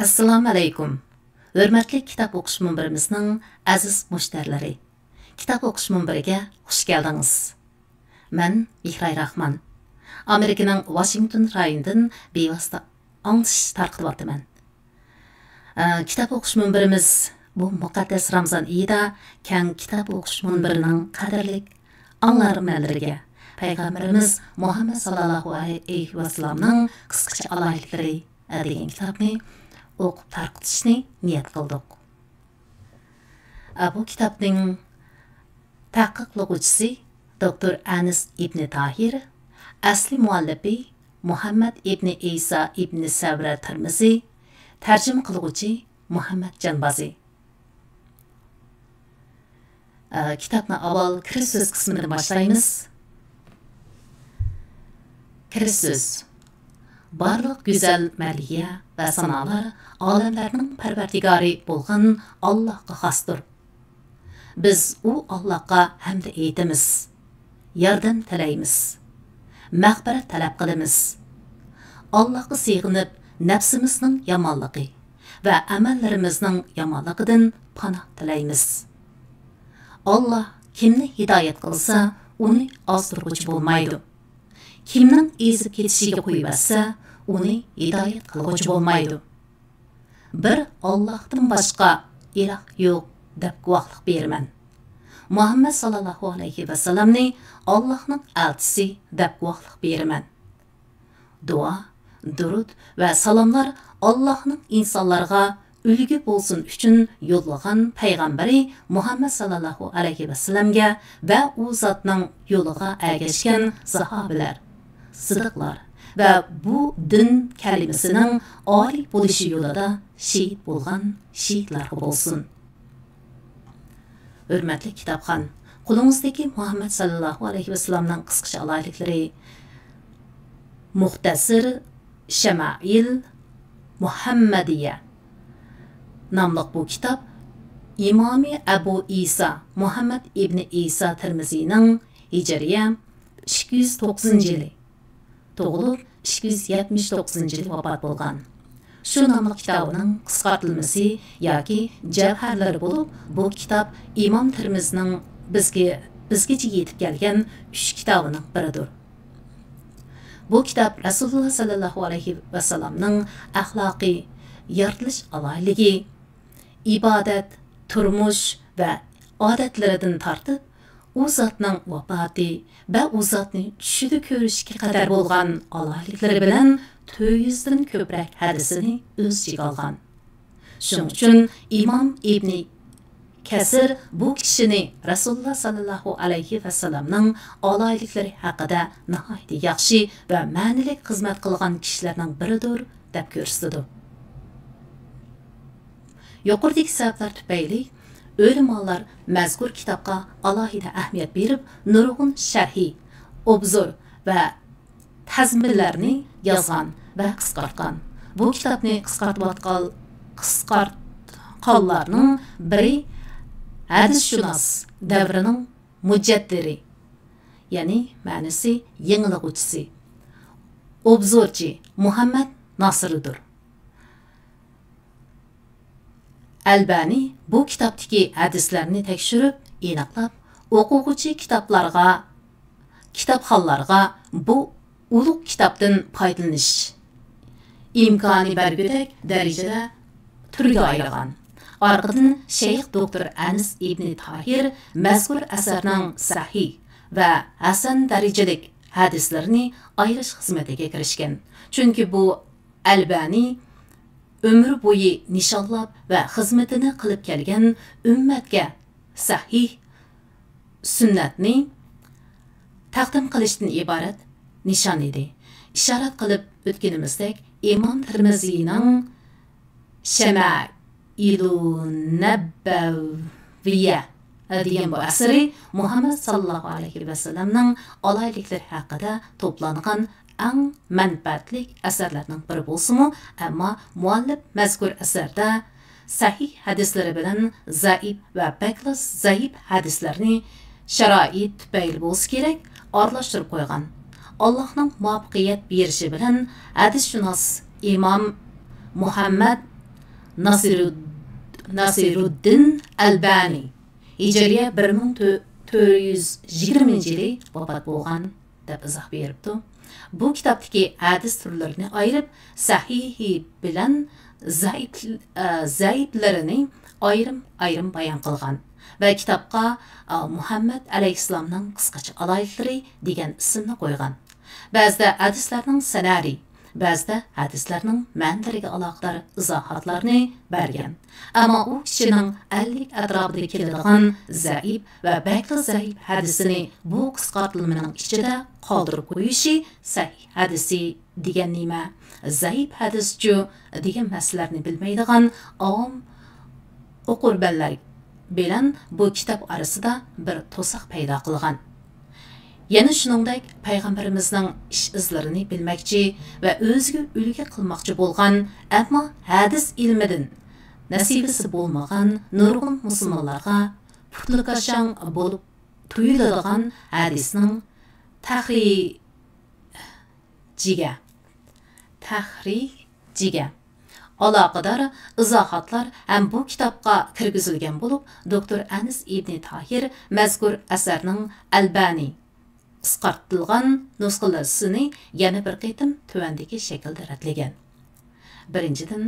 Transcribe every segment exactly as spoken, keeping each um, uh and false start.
ئەسسالامۇ ئەلەيكۇم. ھۆرمەتلىك كىتاب ئوقۇش مۇنبىرىمىزنىڭ ئەزىز مۇشتەرىلىرى. كىتاب ئوقۇش مۇنبىرىگە خۇش كەلدىڭىز. مەن مېھراي راخمان. ئامېرىكىنىڭ ۋاشىنگتون رايونىدىن بىۋاسىتە ئاڭلىتىش تارقىتىۋاتىمەن. ئە، كىتاب ئوقۇش مۇنبىرىمىز بۇ مۇقەددەس رامزان ئېيىدا كەڭ كىتاب ئوقۇش مۇنبىرىنىڭ قەدىرلىك ئاڭلارمەنلىرىگە پەيغەمبىرىمىز مۇھەممەد ساللاللاھۇ ئەلەيھى ۋەسەللەمنىڭ قىسقىچە ئالاھىدىلىرى دېگەن كىتابنى ئوقۇپ تارقىتىشنى نىيەت قىلدۇق. ئە، بۇ كىتابنىڭ تەھقىقلىغۇچىسى دوكتور ئەنىس ئىبنى تاھىر، ئەسلى مۇئەللىپى مۇھەممەد ئىبنى ئىسا ئىبنى سەۋرە تىرمىزى، تەرجىمە قىلغۇچى مۇھەممەد جانبازى. ئە، كىتابنى ئاۋۋال كىرىش سۆز قىسمىدىن باشلايمىز. كىرىش سۆز. بارلىق گۈزەل مەدھىيە ۋە سانالار ئالەملەرنىڭ پەرۋەردىگارى بولغان ئاللاھقا خاستۇر. بىز ئۇ ئاللاھقا ھەمدە ئېيتىمىز، ياردەم تىلەيمىز، مەغپىرەت تەلەپ قىلىمىز. ئاللاھقا سېغىنىپ، نەپسىمىزنىڭ يامانلىقى ۋە ئەمەللىرىمىزنىڭ يامانلىقىدىن پاناھ تىلەيمىز. ئاللاھ كىمنى ھىدايەت قىلسا، ئۇنى ئازدۇرغۇچى بولمايدۇ. كىمنىڭ ئېزىپ كېتىشىگە قويۇۋەتسە، ئۇنى ھىدايەت قىلغۇچى بولمايدۇ. بىر ئاللاھتىن باشقا ئىلاھ يوق دەپ گۇۋاھلىق بېرىمەن. مۇھەممەد ساللاللاھۇ ئەلەيھى ۋەسەللەمنى ئاللاھنىڭ ئەلچىسى دەپ گۇۋاھلىق بېرىمەن. دۇئا، دۇرۇد ۋە سالاملار ئاللاھنىڭ ئىنسانلارغا ئۈلگە بولسۇن ئۈچۈن يوللىغان پەيغەمبىرى مۇھەممەد ساللاللاھۇ ئەلەيھى ۋەسەللەمگە ۋە ئۇ زاتنىڭ يولىغا ئەگەشكەن ساھابىلەر، سىدىقلار ۋە بۇ دىن كەلىمىسىنىڭ ئالىي بولۇشى يولىدا شېھىت بولغان شېھىتلارغا بولسۇن. ھۆرمەتلىك كىتابخان، قولىڭىزدىكى مۇھەممەد ساللاللاھۇ ئەلەيھى ۋەسەللەمنىڭ قىسقىچە ئالاھىدىلىكلىرى مۇختەسىر شەمائىل مۇھەممەدىيە ناملىق بۇ كىتاب ئىمامى ئەبۇ ئىسا مۇھەممەد ئىبنى ئىسا تىرمىزىنىڭ ھىجرىيە ئىككى يۈز توققۇزىنچى يىلى تۇغۇلۇپ، ئىككى يۈز يەتمىش توققۇزىنچى يىلى ۋاپات بولغان. شۇ ناملىق كىتابىنىڭ قىسقارتىلمىسى ياكى جەۋھەرلىرى بولۇپ، بۇ كىتاب ئىمام تىرمىزنىڭ بىزگە، بىزگىچە يېتىپ كەلگەن ئۈچ كىتابىنىڭ بىرىدۇر. بۇ كىتاب رەسۇلۇللا ساللاللاھۇ ئەلەيھى ۋەسەللەمنىڭ ئەخلاقىي يارىتىلىش ئالاھىدىلىكى، ئىبادەت، تۇرمۇش ۋە ئادەتلىرىدىن تارتىپ، ئۇ زاتنىڭ ۋاپاتى ۋە ئۇ زاتنى چۈشىدە كۆرۈشكە قەدەر بولغان ئالاھىدىلىكلىرى بىلەن تۆت يۈزدىن كۆپرەك ھەدىسىنى ئۆز ئىچىگە ئالغان. شۇنىڭ ئۈچۈن ئىمام ئىبنى كەسىر بۇ كىشىنى رەسۇلۇللا ساللاللاھۇ ئەلەيھى ۋەسەللەمنىڭ ئالاھىدىلىكلىرى ھەققىدە ناھايىتى ياخشى ۋە مەنىلىك خىزمەت قىلغان كىشىلەرنىڭ بىرىدۇر، دەپ كۆرسىتىدۇ. يۇقىرىدىكى سەۋەبلەر تۈپەيلى ئۆلىمالار مەزكۇر كىتابقا ئالاھىدە ئەھمىيەت بېرىپ، نۇرغۇن شەرھى، ئوبزور ۋە تەزمىنلەرنى يازغان ۋە قىسقارتقان. بۇ كىتابنى قىسقارتىۋاتقان، قىسقارتقانلارنىڭ بىرى ھەدىسشۇناس دەۋرىنىڭ مۇجەددىرى، يەنى مەنىسى يېڭىلىغۇچىسى، ئوبزورچى مۇھەممەد ناسىردۇر. ئەلبانى بۇ كىتابتىكى ھەدىسلەرنى تەكشۈرۈپ، ئېنىقلاپ، ئوقۇغۇچى كىتابلارغا، كىتابخانلارغا بۇ ئۇلۇغ كىتابتىن پايدىلىنىش ئىمكانى بەرگۈدەك دەرىجىدە تۈرگە ئايرىغان. ئارقىدىن شەيخ دوكتور ئەنىس ئىبنى تاھىر مەزكۇر ئەسەرنىڭ سەھىھ ۋە ھەسەن دەرىجىلىك ھەدىسلىرىنى ئايرىش خىزمىتىگە كىرىشكەن. چۈنكى بۇ ئەلبانى ئۆمۈر بويى نىشانلاپ ۋە خىزمىتىنى قىلىپ كەلگەن ئۈممەتكە سەھىھ سۈننەتنى تەقدىم قىلىشتىن ئىبارەت نىشان ئىدى. ئىشارەت قىلىپ ئۆتكىنىمىزدەك، ئىمام تىرمىزىنىڭ شەمائىلۇن نەبەۋىيە دېگەن بۇ ئەسىرى مۇھەممەد ساللاللاھۇ ئەلەيھى ۋەسەللەمنىڭ ئالاھىدىلىكلىرى ھەققىدە توپلانغان ئەڭ مەنپەئەتلىك ئەسەرلەرنىڭ بىرى بولسىمۇ، ئەمما مۇئەللىپ مەزكۇر ئەسەردە سەھىھ ھەدىسلىرى بىلەن زەئىپ ۋە بەكلا زەئىپ ھەدىسلەرنى شارائىت تۈپەيلى بولسا كېرەك، ئارىلاشتۇرۇپ قويغان. ئاللاھنىڭ مۇۋەپپەقىيەت بېرىشى بىلەن ھەدىسشۇناس ئىمام مۇھەممەد ناسىرۇد-، ناسىرۇددىن ئەلبانى ھىجرىيە بىر مىڭ تۆت يۈز يىگىرمىنچى يىلى ۋاپات بولغان، دەپ ئىزاھ بېرىپتۇ. بۇ كىتابتىكى ھەدىس تۈرلىرىنى ئايرىپ، سەھىھى بىلەن زەئىپ-، ئە، زەئىپلىرىنى ئايرىم-ئايرىم بايان قىلغان ۋە كىتابقا، ئە، مۇھەممەد ئەلەيھىسسالامنىڭ قىسقىچە ئالاھىدىلىرى دېگەن ئىسىمنى قويغان. بەزىدە ھەدىسلەرنىڭ سەنەرى، بەزىدە ھەدىسلەرنىڭ مەنىلىرىگە ئالاقىدار ئىزاھاتلارنى بەرگەن. ئەمما ئۇ كىشىنىڭ ئەللىك ئەتراپىدا كېلىدىغان زەئىپ ۋە بەكلا زەئىپ ھەدىسىنى بۇ قىسقارتىلمىنىڭ ئىچىدە قالدۇرۇپ قويۇشى سەھىھ ھەدىسى دېگەن نېمە؟ زەئىپ ھەدىسچۇ؟ دېگەن مەسىلىلەرنى بىلمەيدىغان ئاۋام ئوقۇرمەنلەر بىلەن بۇ كىتاب ئارىسىدا بىر توساق پەيدا قىلغان. يەنە شۇنىڭدەك پەيغەمبىرىمىزنىڭ ئىش-ئىزلىرىنى بىلمەكچى ۋە ئۆزىگە ئۈلگە قىلماقچى بولغان، ئەمما ھەدىس ئىلمىدىن نەسىبىسى بولمىغان نۇرغۇن مۇسۇلمانلارغا پۇتلىكاشاڭ بولۇپ تۇيۇلىدىغان ھەدىسنىڭ تەخرىجىگە، تەخرىجىگە ئالاقىدار ئىزاھاتلار ھەم بۇ كىتابقا كىرگۈزۈلگەن بولۇپ، دوكتور ئەنىس ئىبنى تاھىر مەزكۇر ئەسەرنىڭ ئەلبانى قىسقارتىلغان نۇسخىلىرىنى يەنە بىر قېتىم تۆۋەندىكى شەكىلدە رەتلىگەن. بىرىنچىدىن،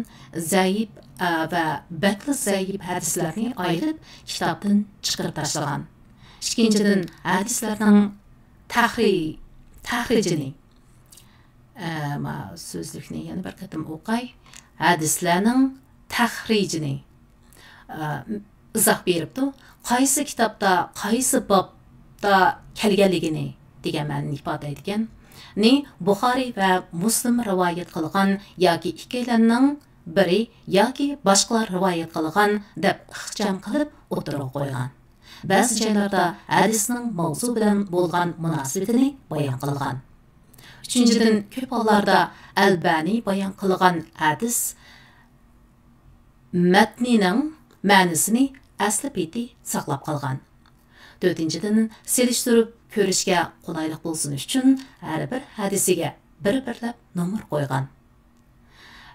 زەئىپ، ئە، ۋە بەكلا زەئىپ ھەدىسلەرنى ئايرىپ كىتابتىن چىقىرىپ تاشلىغان. ئىككىنچىدىن، ھەدىسلەرنىڭ تەخرىي-، تەخرىجىنى، ئە، ما سۆزلۈكنى يەنە بىر قېتىم ئوقاي. ھەدىسلەرنىڭ تەخرىجىنى، ئە، ئىزاھ بېرىپتۇ. قايسى كىتابتا، قايسى بابتا كەلگەنلىكىنى دېگەن مەنىنى ئىپادىلەيدىكەن. نى بۇخارىي ۋە مۇسلىم رىۋايەت قىلغان ياكى ئىككىيلەننىڭ بىرى ياكى باشقىلار رىۋايەت قىلغان دەپ ئىخچام قىلىپ ئوتتۇرىغا قويغان. بەزى جايلاردا ھەدىسنىڭ ماۋزۇ بىلەن بولغان مۇناسىۋىتىنى بايان قىلغان. ئۈچىنچىدىن، كۆپ ھاللاردا ئەلبانى بايان قىلغان ھەدىس مەتنىنىڭ مەنىسىنى ئەسلى پېتى ساقلاپ قالغان. تۆتىنچىدىن، سېلىشتۇرۇپ كۆرۈشكە قولايلىق بولسۇن ئۈچۈن ھەر بىر ھەدىسىگە بىر-بىرلەپ نومۇر قويغان.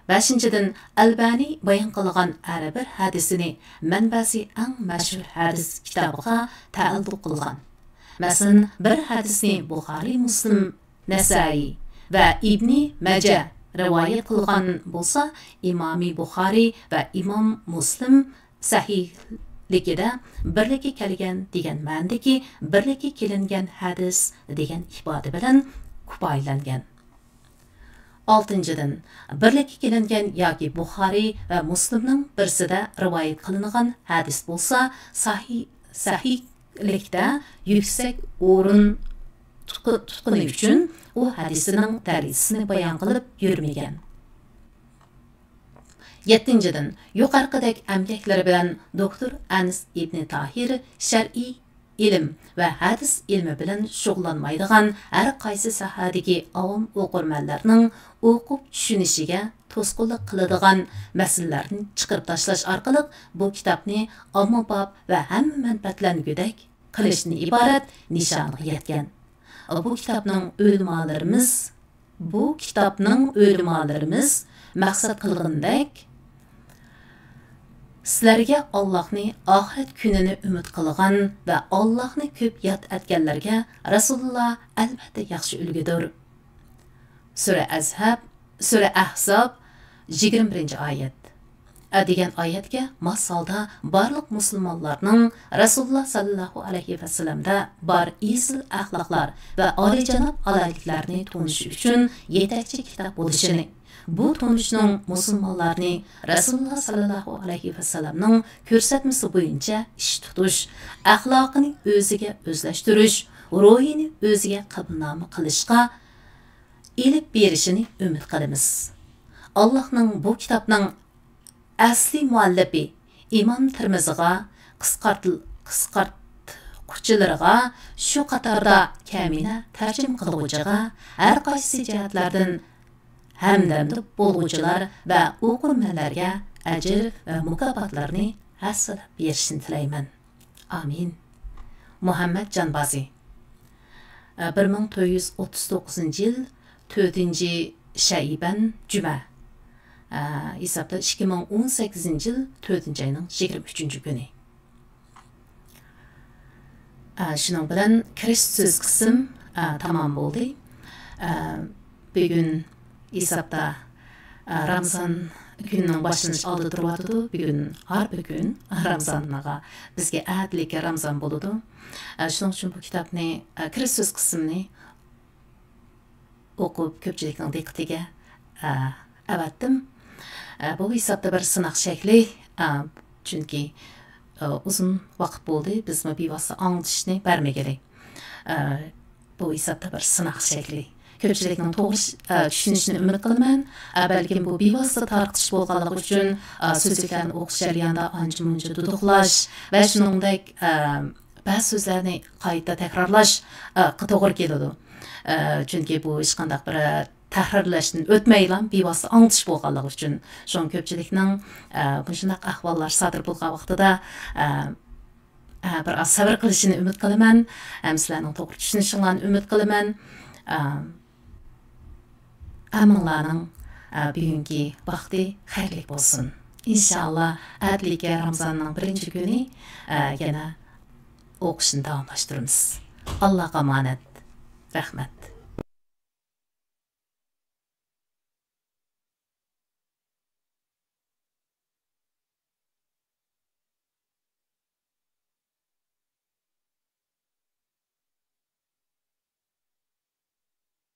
بەشىنچىدىن، ئەلبانى بايان قىلغان ھەر بىر ھەدىسىنى مەنبەسى ئەڭ مەشھۇر ھەدىس كىتابىغا تەئەللۇق قىلغان. مەسىلەن، بىر ھەدىسنى بۇخارىي، مۇسلىم، نەسائىي ۋە ئىبنى مەجە رىۋايەت قىلغان بولسا، ئىمامى بۇخارىي ۋە ئىمام مۇسلىم سەھىھلىكىدە بىرلىككە كەلگەن دېگەن مەنىدىكى بىرلىككە كېلىنگەن ھەدىس دېگەن ئىپادە بىلەن كۇپايىلەنگەن. ئالتىنچىدىن، بىرلىككە كېلىنگەن ياكى بۇخارىي ۋە مۇسلىمنىڭ بىرسىدە رىۋايەت قىلىنغان ھەدىس بولسا، ساھىي-، سەھىھلىكتە يۈكسەك ئورۇن تۇتقۇ-، تۇتقىنى ئۈچۈن ئۇ ھەدىسىنىڭ دەرىجىسىنى بايان قىلىپ يۈرمىگەن. يەتتىنچىدىن، يۇقىرىقىدەك ئەمگەكلىرى بىلەن دوكتور ئەنىس ئىبنى تاھىر شەرئىي ئىلىم ۋە ھەدىس ئىلمى بىلەن شۇغۇللانمايدىغان ھەر قايسى ساھەدىكى ئاۋام ئوقۇرمەنلەرنىڭ ئوقۇپ چۈشىنىشىگە توسقۇنلۇق قىلىدىغان مەسىلىلەرنى چىقىرىپ تاشلاش ئارقىلىق بۇ كىتابنى ئاممىباب ۋە ھەممە مەنپەئەتلەنگۈدەك قىلىشتىن ئىبارەت نىشانىغا يەتكەن. بۇ كىتابنىڭ ئۆلىمالىرىمىز، بۇ كىتابنىڭ ئۆلىمالىرىمىز مەقسەت قىلغىنىدەك، سىلەرگە ئاللاھنى، ئاخىرەت كۈنىنى ئۈمىد قىلغان ۋە ئاللاھنى كۆپ ياد ئەتكەنلەرگە رەسۇلۇللا ئەلۋەتتە ياخشى ئۈلگىدۇر. سۈرە ئەزھەب، سۈرە ئەھزاب، يىگىرمە بىرىنچى ئايەت. ئە دېگەن ئايەتكە ماس ھالدا بارلىق مۇسۇلمانلارنىڭ رەسۇلۇللا ساللاللاھۇ ئەلەيھى ۋەسەللەمدە بار ئېسىل ئەخلاقلار ۋە ئالىيجاناب ئالاھىدىلىكلەرنى تونۇشى ئۈچۈن يېتەكچى كىتاب بولۇشىنى، بۇ تونۇشنىڭ مۇسۇلمانلارنى رەسۇلۇللا ساللاللاھۇ ئەلەيھى ۋەسەللەمنىڭ كۆرسەتمىسى بويىچە ئىش تۇتۇش، ئەخلاقىنى ئۆزىگە ئۆزلەشتۈرۈش، روھىنى ئۆزىگە قىبلىنامە قىلىشقا ئېلىپ بېرىشىنى ئۈمىد قىلىمىز. ئاللاھنىڭ بۇ كىتابنىڭ ئەسلى مۇئەللىپى ئىمام تىرمىزىغا، قىسقارت-، قىسقارتقۇچىلىرىغا، شۇ قاتاردا كەمىنە تەرجىمە قىلغۇچىغا، ھەر قايسى جەھەتلەردىن ھەمدەم بولغۇچىلار ۋە ئوقۇرمەنلەرگە ئەجىر ۋە مۇكاپاتلارنى ھەسسىلەپ بېرىشىنى تىلەيمەن. ئامىن. مۇھەممەد جانبازى. بىر مىڭ تۆت يۈز ئوتتۇز توققۇزىنچى يىل تۆتىنچى شەئىبەن، جۈمە. ئە، ھېسابتا ئىككى مىڭ ئون سەككىزىنچى يىل تۆتىنچى ئاينىڭ يىگىرمە ئۈچىنچى كۈنى. ئە، شۇنىڭ بىلەن كىرىش سۆز قىسىم، ئە، تامام بولدى. ئە، بۈگۈن ھېسابتا، ئە، رامزان كۈنىنىڭ باشلىنىش ئالدىدا تۇرۇۋاتىدۇ. بۈگۈن ھارپا كۈن، رامزانغا بىزگە ئەتىلىككە رامزان بولىدۇ. ئە، شۇنىڭ ئۈچۈن بۇ كىتابنى، ئە، كىرىش سۆز قىسمىنى ئوقۇپ، كۆپچىلىكنىڭ دىققىتىگە، ئە، ئەۋەتتىم. ئە، بۇ ھېسابتا بىر سىناق شەكلى، ئە، چۈنكى، ئە، ئۇزۇن ۋاقىت بولدى، بىزمۇ بىۋاسىتە ئاڭلىتىشنى بەرمىگىلى. ئە، بۇ ھېسابتا بىر سىناق شەكلى. كۆپچىلىكنىڭ توغرا، ئە، چۈشىنىشىنى ئۈمىد قىلىمەن. ئە، بەلكىم بۇ بىۋاسىتە تارقىتىش بولغانلىقى ئۈچۈن، ئە، سۆزلۈكلەرنى ئوقۇش جەريانىدا ئانچە-مۇنچە دۇدۇقلاش ۋە شۇنىڭدەك، ئە، بەزى سۆزلەرنى قايتا تەكرارلاشقا توغرا كېلىدۇ. ئە، چۈنكى بۇ ھېچقانداق بىر تەھرىرلەشتىن ئۆتمەيلا بىۋاسىتە ئاڭلىتىش بولغانلىقى ئۈچۈن. شۇڭا كۆپچىلىكنىڭ، ئە، مۇشۇنداق ئەھۋاللار سادىر بولغان ۋاقتىدا، ئە، ئە، بىر ئاز سەۋر قىلىشىنى ئۈمىد قىلىمەن. ھەم سىلەرنىڭ توغرا چۈشىنىشىڭلارنى ئۈمىد قىلىمەن. ئە، ھەممىڭلارنىڭ، ئە، بۈگۈنكى ۋاقتى خەيرلىك بولسۇن. ئىنشائاللا، ئەتىلىككە رامزاننىڭ بىرىنچى كۈنى، ئە، يەنە ئوقۇشنى داۋاملاشتۇرىمىز. ئاللاغا ئامانەت. رەھمەت.